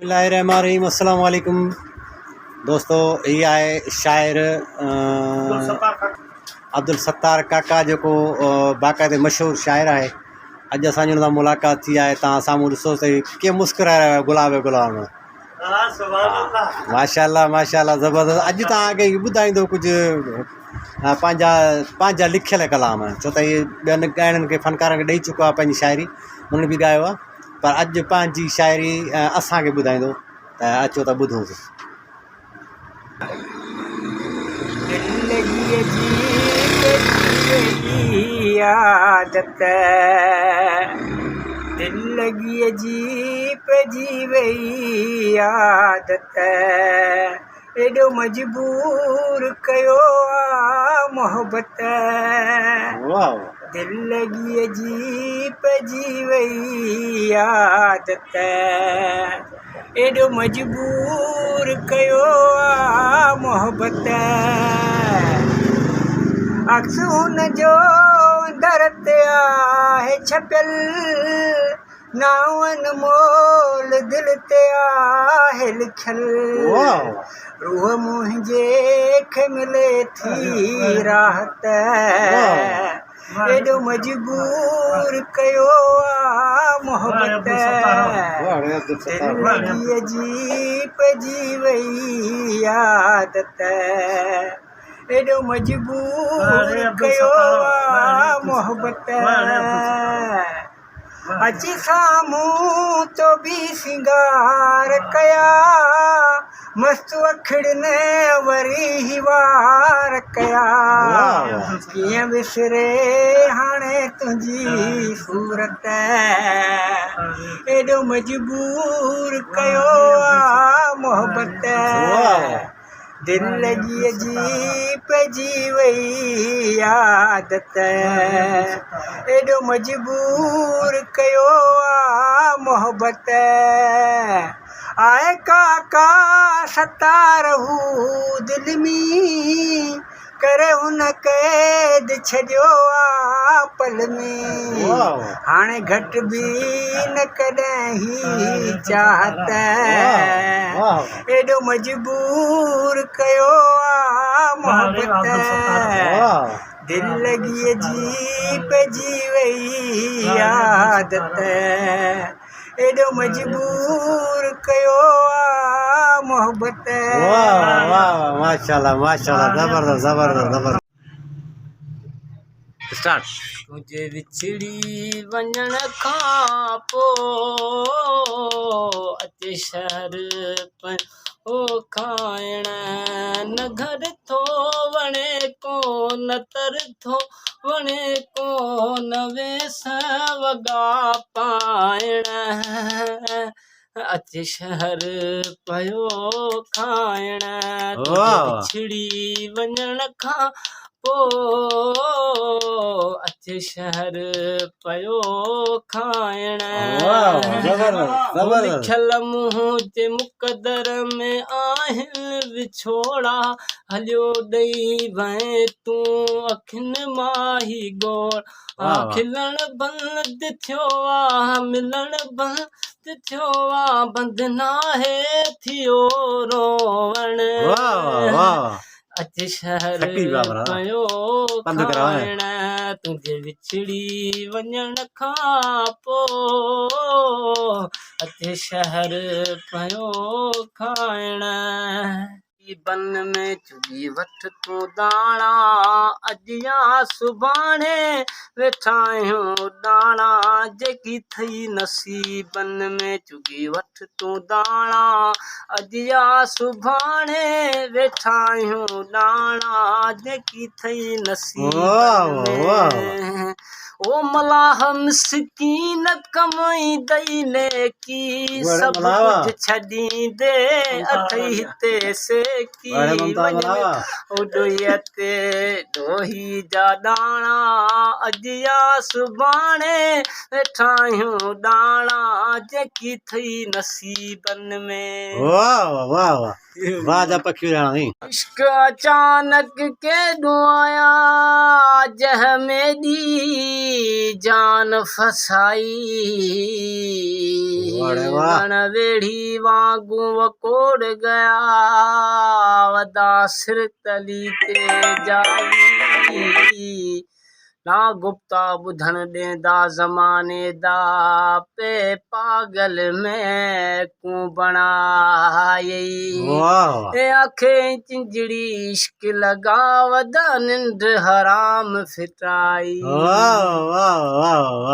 بسم الله الرحمن الرحيم السلام عليڪم دوستو هي آهي شاعر عبدالستار ڪاڪا جيڪو باقاعدي مشهور شاعر آهي اڄ اسان جي هن سان ملاقات ٿي آهي تان سامهون ڏسو ته ڪيئن مسڪرائي رهيو آهي گلاب گلاب ۾ ماشاء الله ماشاء الله زبردست اڄ تان کي ٻڌائيندو ڪجهه پنهنجا پنهنجا لکيل ڪلام ڇو ته هي ٻين ڳائڻن کي فنڪارن کي ڏئي چڪو آهي پنهنجي شاعري انهن به ڳايو آهي پر اڄ پنهنجي شاعري اسان کي ٻڌائيندو ته اچو ته ٻڌونس. دلگيء جي پئجي وئي عادت دلگيء جي پئجي وئي عادت ايڏو مجبور ڪيو آ محبت دل لڳيء جي پئجي وئي عادت ايڏو مجبور ڪيو آ محبت عڪس هن جو در تي آهي ڇپيل نانء انمول دل تي آهي لکيل روح منهنجي کي ملي ٿي راحت ايڏو مجبور ڪيو آ محبت دلگيء جي پئجي وئي عادت ايڏو مجبور ڪيو آ محبت اچي سامهون تو به سينگار ڪيا مست اکڙين وري هي وار ڪيا ڪيئن وسري هاڻي تنهنجي صورت ايڏو مجبور ڪيو آ محبت دل لڳيء جي پئجي وئي عادت ايڏو مجبور ڪيو آ محبت آء ڪاڪا ستار هو دل ۾ ڪري هن قيد ڇڏيو آ پل ۾. هاڻي گهٽ به نه ڪڏهن هي چاهت. ايڏو مجبور ڪيو آ محبت. دل لڳيء جي پئجي وئي عادت. ايڏو مجبور ڪيو آ محبت. واه واه واه ماشاءالله ماشاءالله زبردست زبردست زبردست اسٽارٽ. تنهنجي وڇڙي وڃڻ کان پو اچي شهر پيو کائڻ نه گهر ٿو وڻي ڪو نه تر ٿو وڻي ڪو نه ويس وڳا پائڻ اچ شهر پيو کائڻ تنهنجي وڇڙي وڃڻ کان پو اچ شهر پيو کائڻ لکيل منهنجي مقدر ۾ آهن وڇوڙا هليو ڏئي وئين تون اکين مان هي ڳوڙها کلڻ بند ٿيو آ ملڻ بند ٿيو آ بند ناهي ٿيو روئڻ اچ شهر پيو کائڻ تنهنجي وڇڙي وڃڻ کان پو اچ شهر پيو کائڻ. بن ۾ چڳي وٺ تون داڻا اڄ يا سڀاڻي ويٺا آهيون اڏاڻا جيڪي ٿئي نصيبن ۾ چڳي وٺ تون داڻا اڄ يا سڀاڻي ويٺا آهيون اڏاڻا جيڪي ٿئي نصيبن ۾. او ملاح مسڪين ڪمائيندئي نيڪي سڀ ڪجهه ڇڏيندي اٿئي هتي سيڪي وڃ اڏوهيء تي ڏوهي جا ڏاڻا اڄ يا سڀاڻي ويٺا آهيون ڏاڻا جيڪي ٿئي نصيبن ۾. واھ واھ واھ واھ جا پکي اڏاڻا سائين. عشق اچانڪ ڪيڏو آيا جنهن ۾ ڏي. جان ڦسائي. وڻ ويڙهي وانگون وڪوڙ گيا، ودا سر تلي تي جائي. نا گفتا ٻڌڻ ڏيندا زماني دا، پي پاڳل ميڪون بڻائي. اي آکي چنجڙي عشق لڳا، ودا ننڊ حرام ڦٽائي. واھ واھ واھ واھ.